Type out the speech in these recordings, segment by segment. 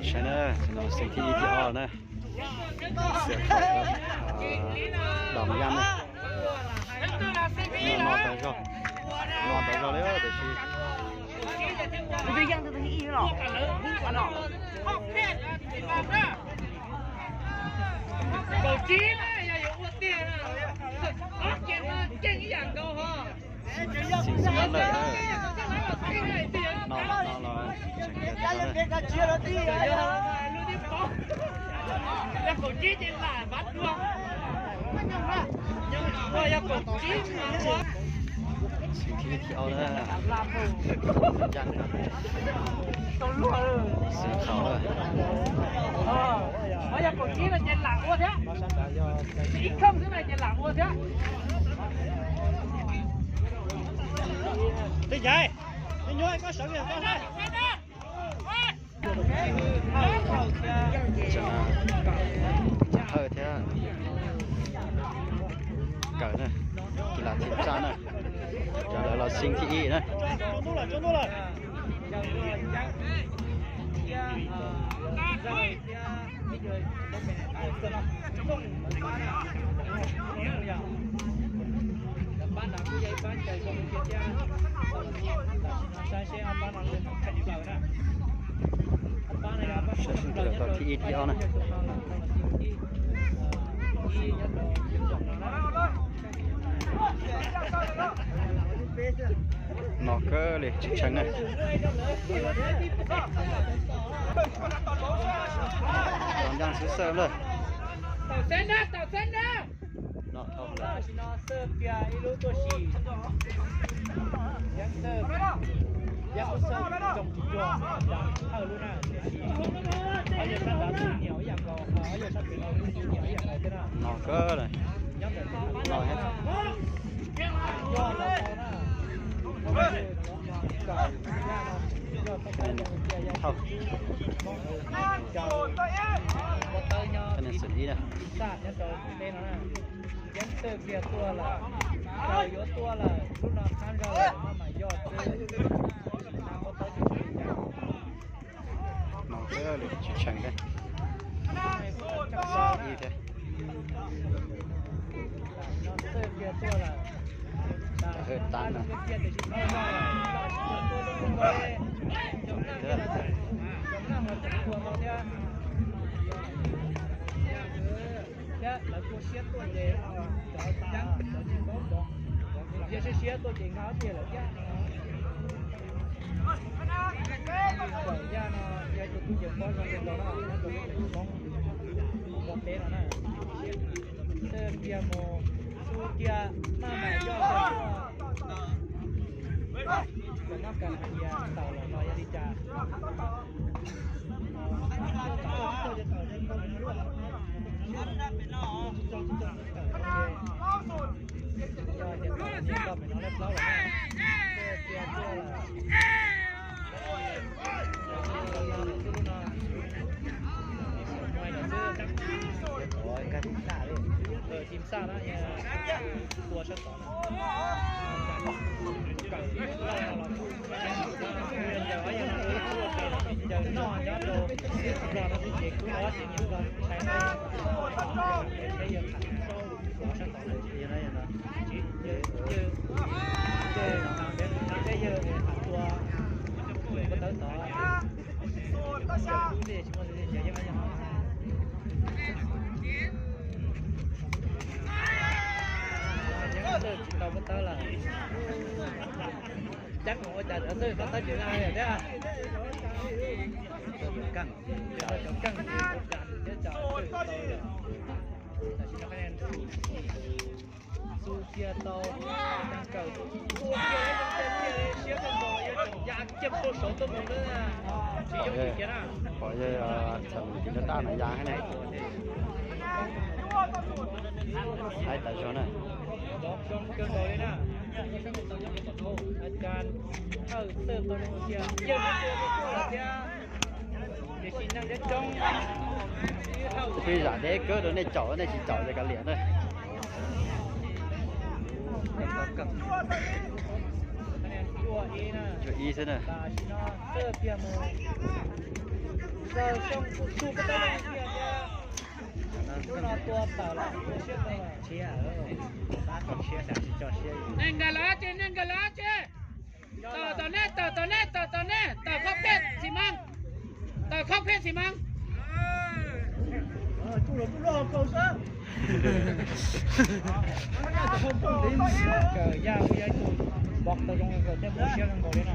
Saib na, xeem thib ib thib ob na, xiam khaum, Doos Yaj na, no tawv zog, no tawv zog li tiam sis Xim xim lawm, no no los tseem tiag tiag. Xim thib ib thib ob na, xim khaum lawm. Ib khaum xwb na ces lam ua thiab. Tej yai, tej nyuaj koj sawv li koj na. Thawj thiab Kawm na, kis las thib tsab na, cov lawv los xim thib ib na. Saib seb twg yog tau thib ib thib ob na. No kawg li tsis tshee na. Los ncaj xwb xwb na. No dhau lawm. No kawg li. No thiab. Thauj. Thauj neeg xwm ib na. Yeeb Tawj Pliag tuaj lawm, Kaws yuav tuaj lawm, lub no qab zog lawm, maj mam yog xwb. No thiab li tsis tshee thiab. Ib thiab. Tawm hwj tab no. Thiab lawv kuj siab tuaj ces cov tsis paub, yog siab siab tuaj ces nqa ob tiag lawm thiab. Yaj no yog tus tub ceev pob zoo li ntawd na, nyob rau lub tsev Hmoob nrog peb no na. Tawj Pliag mus xu kiag maj mam yog kom noj kas hais tias tawm los no yog li cas. Tim xa na, tua sab tod. Ncaws noj nyob rau Nplog no xwb ces kuv ob tsev niam Nplog Thaib no, peb yawg tham sab tod lawm. Peb yawg tham tua ko taw tod, tsis muaj yeej tsis tau ko taw lawm. Cab mus ua cas cov txawj ko taw tsis nqa thiab. Cov keej, cov keej thiab cov txawj ko taw. Tam sim no xu cia tau, Kawm tua cia siab kawg nkaus, yuav tseem ya kiag rau saud tuaj mus na. Tsis yooj yim kiag na. Pom yog txham tim rab daj no ya thiab ne. Haib tas zog na. Zoo kawg nkaus li na. A cas Thawj txawj tau cia kiag rau tuaj tuaj lawm thiab. Tiam sis neeg thiab coob. Tus twg zam deb kawg rau nej caum, nej tsis caum ces kav liam na. Cuaj ib xwb na. Tam sim no Txawj Pliag mus Neeg nkag los tsis, neeg nkag los tsis. Tawm tom nej, tawm tom nej, tawm tom nej, tawm khob pheej xi mas. Tawm khob pheej xi mas. Kawm yaj ua yog ib tug npov tau zoo kawg thiab muaj siab kawg nkaus li na.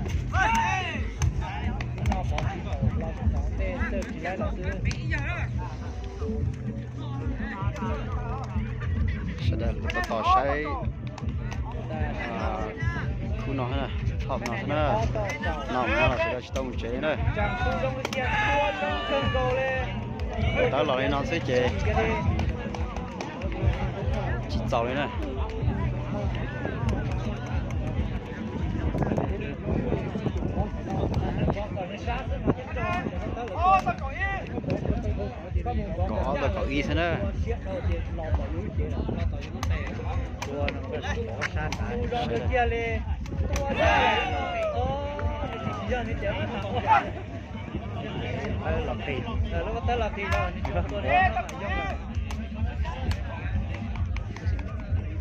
Hnub no pov tsis tawm los tsis tau tej txawj tsis laib los xwb. Sawv daws tab tom saib khub no, hom no na, no no los sawv daws tsis tau mus tsev li na. Tawv los li no xwb ces tsis txaus li na. Kaum ob tau kaum ib xwb na.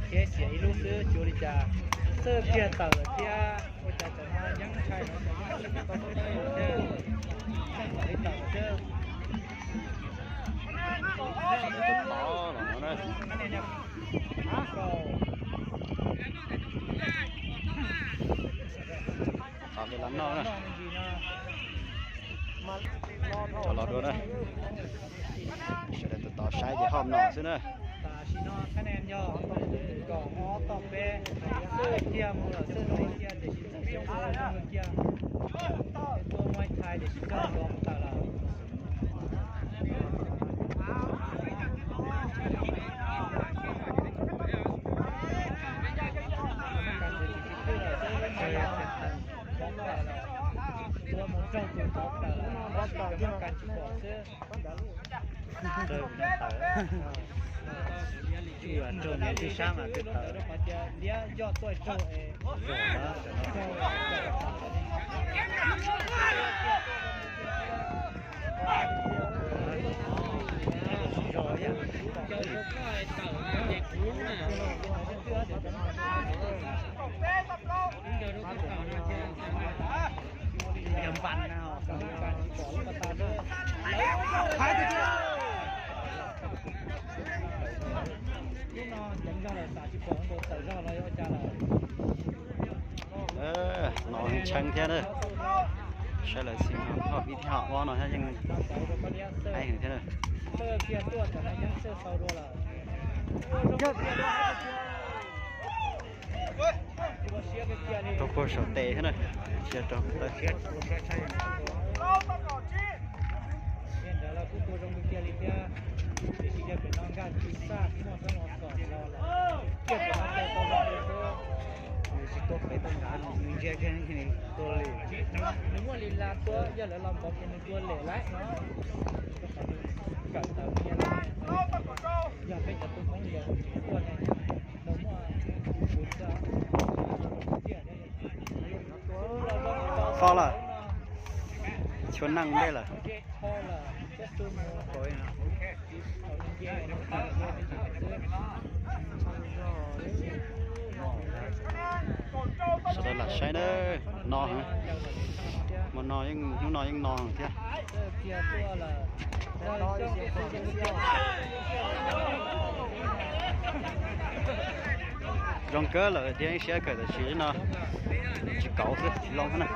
Ces xiam ib lub xwb tsis ua li cas, txawj kiag tawm thiab ua cas txawm no yeeb ntshai no, txawm li tawm xwb. Los dua na. Sawv daws tab tom saib ces hom no xwb na. Tam sim no khab ne yog kaum ob tau peb, txawj kiag mus lawm, txawj zoo kiag tiam sis txawj zoo kiag, tuaj muaj ib thai tiam sis coj los tawm lawm. Ua mus raug tus tod tawm lawm, tab sis cov Hmoob Kas tsis pom xwb. Raug niam tij sab mas twb tawm. Liab yoj tuaj raug es Lub no ceev zog lawm, xav tsis pom nkaus tawm zog los yuav ua cas lawm. No tshee thiab na. Saib lawv xim no, hom ib thiab hom ob no thiab yeej aib heev thiab na. Raug puag saum tes thiab na. Sia raug tawm. Nws tsis tuaj pem tuaj nrad, nws ntsia kiag tua lem. Nws muaj li la tuaj, yog lawv los npov ces nws tua lem lawm no. Kawm tawm kiag, yog peb cov tub Hmoob yog tsis tuaj ne, tau muaj tus xwb. Fo lawm. Chua neej ntej lawm. Sawv daws lam saib na, no heev. Hmo no yeej, hnub no yeej no heev thiab. Zoo kawg lawm thiab, siab kawg tab sis no tsis kauv xwb, tsis loo xwb na.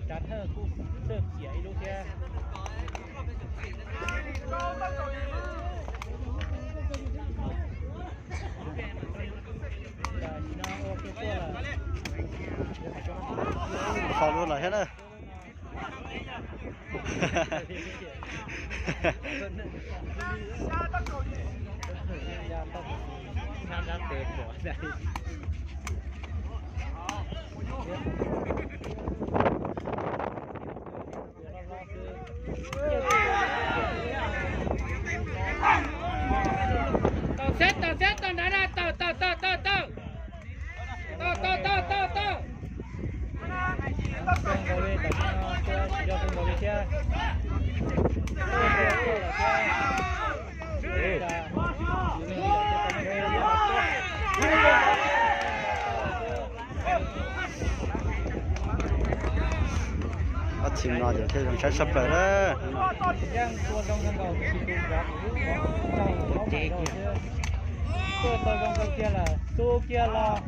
Tsav thawj kuj txawj piam ib lub thiab. Fo lub lawm thiab na. Tawm xeb, tawm xeb, tawm nrad na, tawm, tawm, tawm, tawm, tawm. Tawm, tawm, tawm, tawm, tawm. Ob team no ces thiaj zoo saib sab plaws na. Tuaj tau zoo kawg kiag lawm, xub kiag los.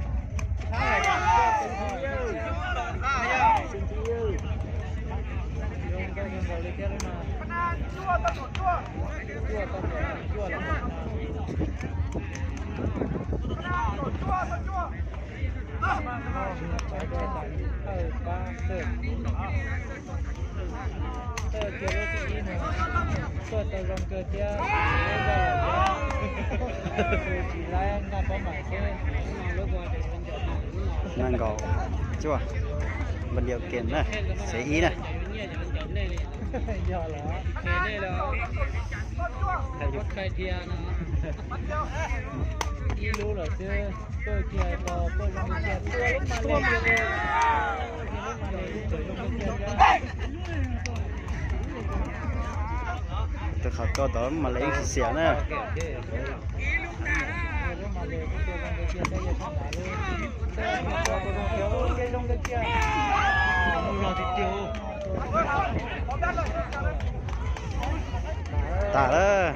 Tuaj tau zoo kawg thiab, tsis laib nqa paub mam xwb. Nees nkaum cuaj, npas diav kem na, xev ib na. Yog lawm. Ib lub lawm xwb, tuaj kiag tau tuaj zoo kiag, tuaj lub mas li. Tus qhov ko tod mas lawv yeej tsis xiam na. Tas lawm,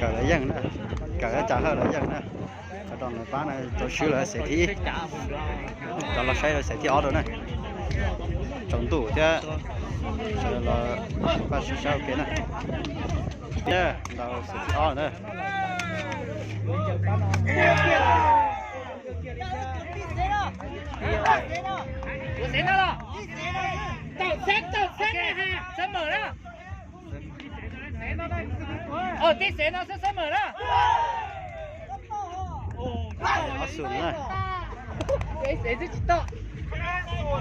kawm lawv yeej na, kawm lawv cas hawj lawv yeej na. Cov rau nws pab na, rau swb lawv xev thib ib, cov los saib lawv xev thib ob rau na. Tsaus ntuj thiab, los pab sib saib ua ke na. Ntau xev thib ob na. Ua xev no los, tawm xev, tawm xev na ha, xev mawm na. Ua tib xev no xev, xev mawm na. Ob xu na. Xev xwb tsis tau.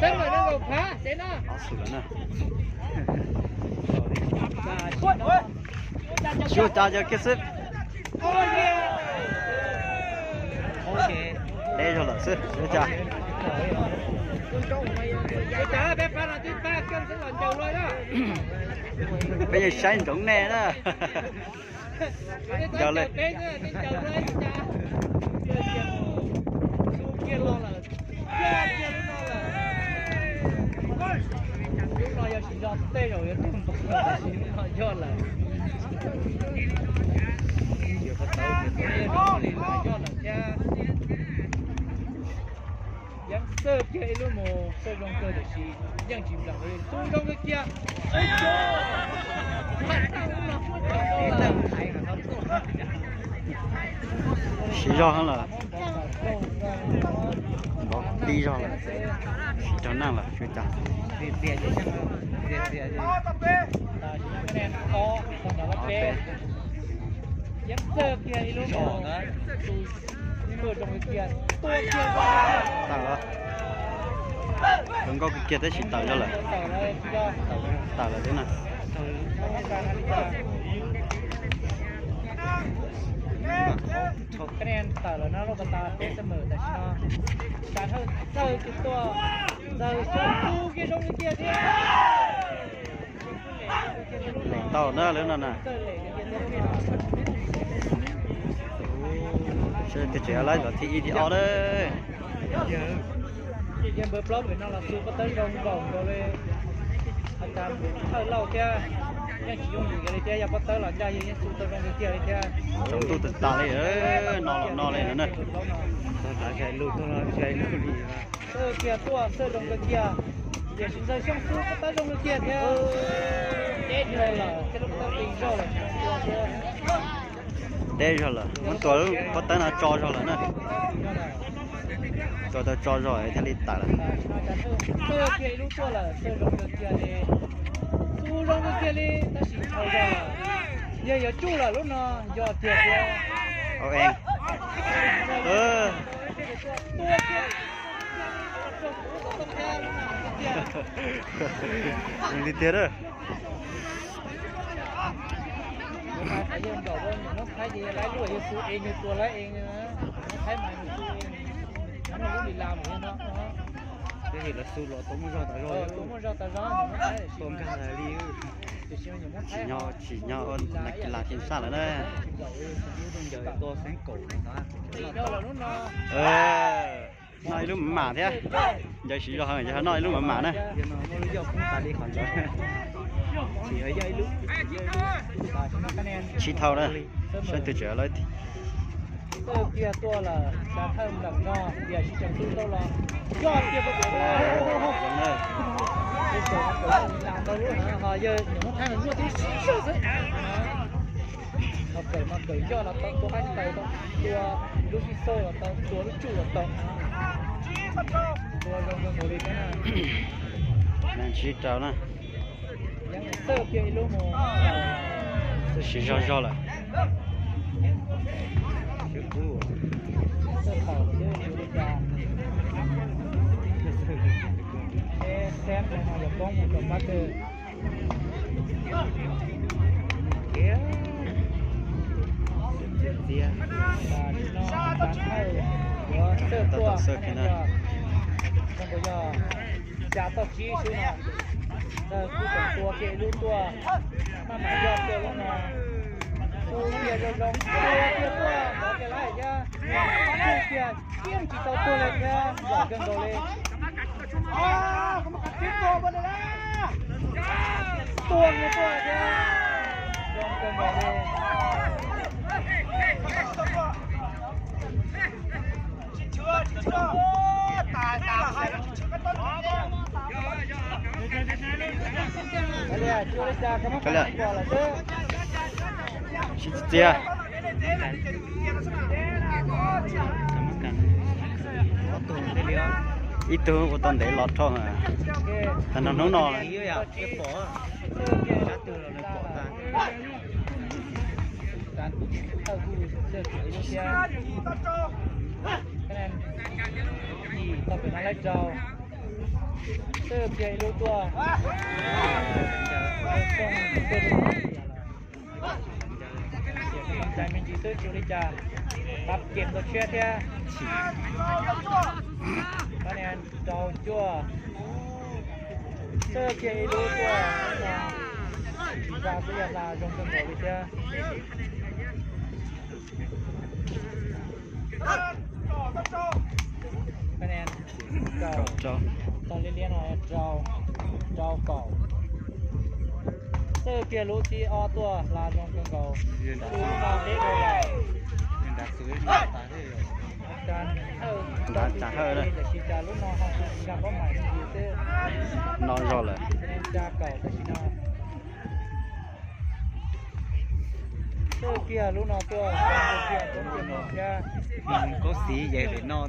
Xev mawm no nkaus phav xev no. Ob xu lawm na. Xyov cas yog kiag xwb. Deb zog lawm xwb, xyov cas. Peb yeej saib ntsoov nej na. Ncaws li. Lub no yog tsis yog tej zaum yuav tug npaum, tab sis lub no yog lawm. Yog lawm thiab. Yeej txawj kiag ib lub mus, txawj zoo kawg tiam sis yeej tsis nplees li. Xu zoo kawg kiag. Siv zog lawm. Npov tib zog lawm. Siv rau neej lawm, siv cas. Ob peb. Yeej txawj kiag ib lub mus. Tuaj zoo li tiag, tuaj kiag zoo li tiag. Tawm lawm. Zoo nkauj kiag kiag tab sis tawm zog lawm. Tawm lawm thiab na. Tawm lawm na, lub pas tas peb xab mawm tam sim no. Txawj kiag tuaj, txawj xyoob xub kiag zoo li tiag thiab. Leem tau na lawv no na. Seb twg tseem laib cov thib ib thib ob na. Yog npawg plaub pem no los xu pob tawb zoo nkaus nkaus li. Thawj lauj thiab, yeej tsis yooj yim li thiab, yog pob tawb los ncaj yeej xu tau zoo tiag tiag li thiab. Tsaus ntuj tas tas li, no los no li na. Xwb kiag tuaj xwb zoo kawg kiag, tiam sis ntxawg xyoob xub pob tawb zoo kawg kiag thiab. Deb zog lawm, thiab lub pob tawb qis zog lawm. Deb zog lawm, muab tua lub pob tawb no tso zog lawm na. Tua tau tso zog thiaj li tawm lawm. Txawj kiag ib lub tuaj lawm, txawj zoo kawg kiag li. Xu zoo kawg kiag li, tab sis dhau zog lawm. Yog yuav tsuj lawm lub no, yog tiag tiag. Tiag tiag. Yog Hmoob Thaib ces yog lawv luaj yog xu es nws tua lawv es, Hmoob Thaib mas nws xu es, nws lub li las mus no. Ces lawv xu los tua muaj zog tas zog, tua muaj zog tas zog, tua nkag lawv li. Tsis nyob, tsis nyob na, kis las thib sab lawm na. Noj ib lub mam mam thiab. Ncaws siv zog heev, yog noj ib lub mam mam na. Tsis thau na, saib twg tseem lawv. Txawj kiag tuaj lawm, xav thawj nram no tias sib tseem tub tau los yog tias, yog nyuam Hmoob Thaib mas muaj tib si zog xwb. Ho kawm mas kawm yog los tau, tua qaib taws tau, tua lub sib xauj los tau, tua lub tsuj los tau. Tua zoo zoo nkaus li thiab na. Nees tsib rau na. Yeej txawj kiag ib lub mus. Txawj siv zog zog lawm. Txawj thaum xwb tsis ua li cas. Peb xeeb no yog poob mus rau pab twg. Txias txias. Txawj tuaj, zoo nkaus yog xya toj tsib xwb no. Kuj tseem tua kiag ib lub tuaj, maj mam yog kiag lub no. Tua kiag zoo zoo, tua kiag tuaj ntov kiag laib thiab. Tua kiag yeej tsis tau tuag li thiab, zoo kawg nkaus li. Tua kiag tuaj thiab, zoo kawg nkaus li. Tsis txias. Ib tug ua tau ntev los rho, tag nrho hnub no. Txawj kiag ib lub tuaj. Cai me ntsis xwb tsis ua li cas, pab kem tau tshiab thiab. Pab niag rau cuaj. Txawj kiag ib lub tuaj. Tsis tsa xwb yog hla zoo kawg nkaus li thiab. Tau liab liab no rau, rau kaum. Txawj kiag lub thib ob tuaj hla zoo kawg nkaus. Lub no deb rau lawm. Nrad tsa hawj na. Tiam sis cas lub no ho tsis tsa paub mas xwb. No zog lawm. Tsa kaum tam sim no. Txawj kiag lub no tuaj, txawj kiag, txawj kiag mus thiab. Koob xiv yeej pem no.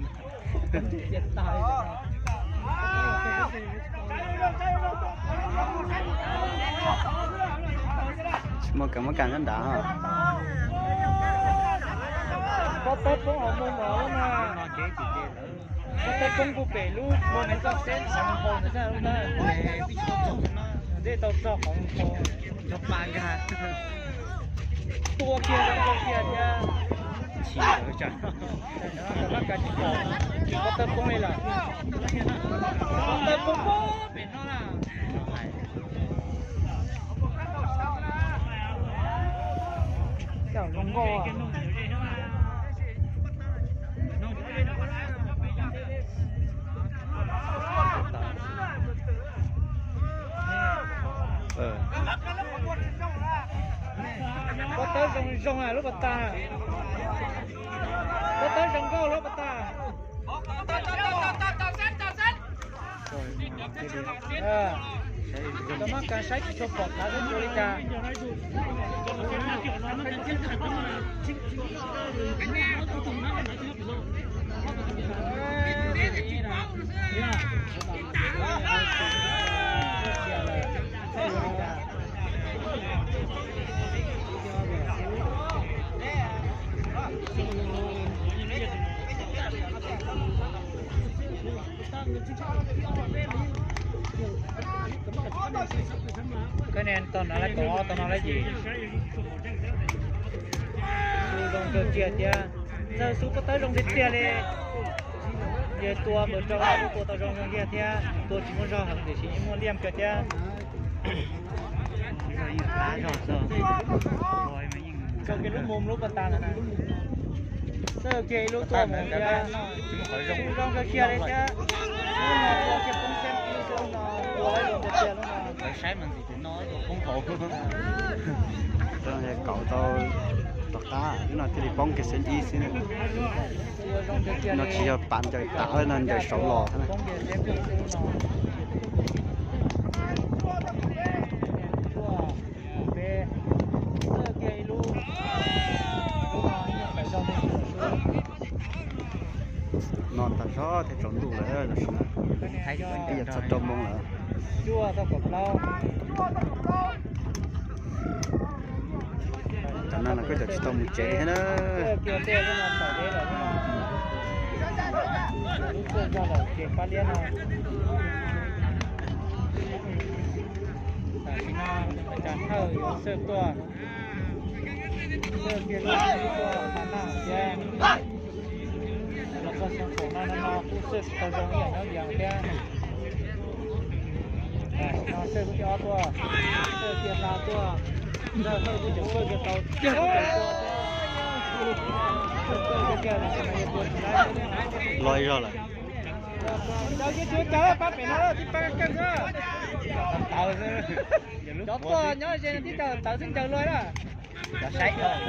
Tsis muaj kas, muaj kas nyob nrad. Pob tawb poob hauv mus no lub no. Pob tawb poob puag pem lub mus nws txoj seb hauv ntawd xwb lub ntawd. Dej tau txog qhov mus. Tua kiag zoo kiag thiab. Pob tawb poob li lawm. Pob tawb poob pem no lawm. Pob tawb zoo zoo lub pas tas. Pob tawb zoo nkauj lub pas tas. Cov mab kas saib tsis tshua pom qab xwb ua li cas. Koj ne, tau no lab kaum ob, tau no lab yim. Su zoo kawg kiag thiab. Txawj xub pob tawb zoo tiag tiag li. Yog tua npaum rau, tua tau zoo zoo kiag thiab, tua tsis muaj zog heev tiam sis yeej muaj liaj kawg thiab. Kawg kiag lub mus lub pas tas lawm na. Txawj kiag ib lub tuaj mus thiab. Su zoo kawg kiag li thiab. Lub no tua kiag poob xeeb ib xwb, lub no tua zoo kawg kiag lub no. Saib mas ntxim tus no poob hauv. Kaum tau tom qab, lub no thiaj li poob kiag xeeb ib xwb na. No tsis yog pam ncaws tav, no ncaws saud los na. No tag zog thiaj tsaus ntuj lawm, tam sim no ib yam txog rau moo lawm. Tam no los koj cov tsis tau mus tsev li thiab na. Los txog xyoo kaum no no no kuj xwb tsis tau zoo ib yam nyob yees thiab. Tam sim no xwb kuj cov ob tuaj, xwb kiag hla tuaj, Ntxawg Hawj kuj cov xwb kiag tau tiag, kuj cov xwb kiag, tam sim no yuav tua tsis laib. Los ib zaug lawm. Cov yeej tsis ua cas, pab pem no tib pab keej xwb. Tawv xwb. Cov tuaj nyob ze no tib co tawv xwb ncaws luag na. Tsaus ntuj lawm,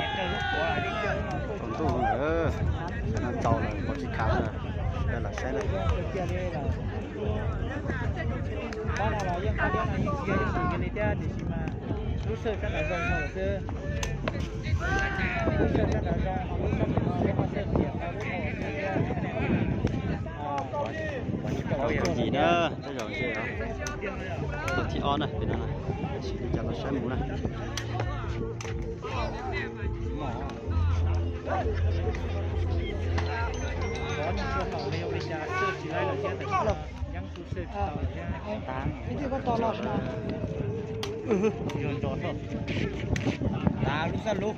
no tsaus lawm, pov tsis khav lawm, lam saib lawm. Pab no los yeej qab liab no yeej tsis yog ib xwm li thiab, tiam sis mas lub xwb sab nraud zoo no lawm xwb. Lub xwb sab nraud zoo, lub sab nraud no lub xwb tias tau lub no xwb thiab. Yim na, tej zaum ntshe tuaj thib ob na, pem no na, cas los saib mus na. Lub xab lub.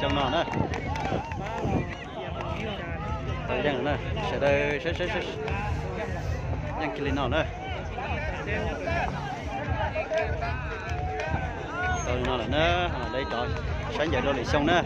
Xyoo no na. Tau yeej na, sawv daws yeej kiag li no na. Tau li no lawm na, lawv cov saib ncaws rau lwm xyoo na.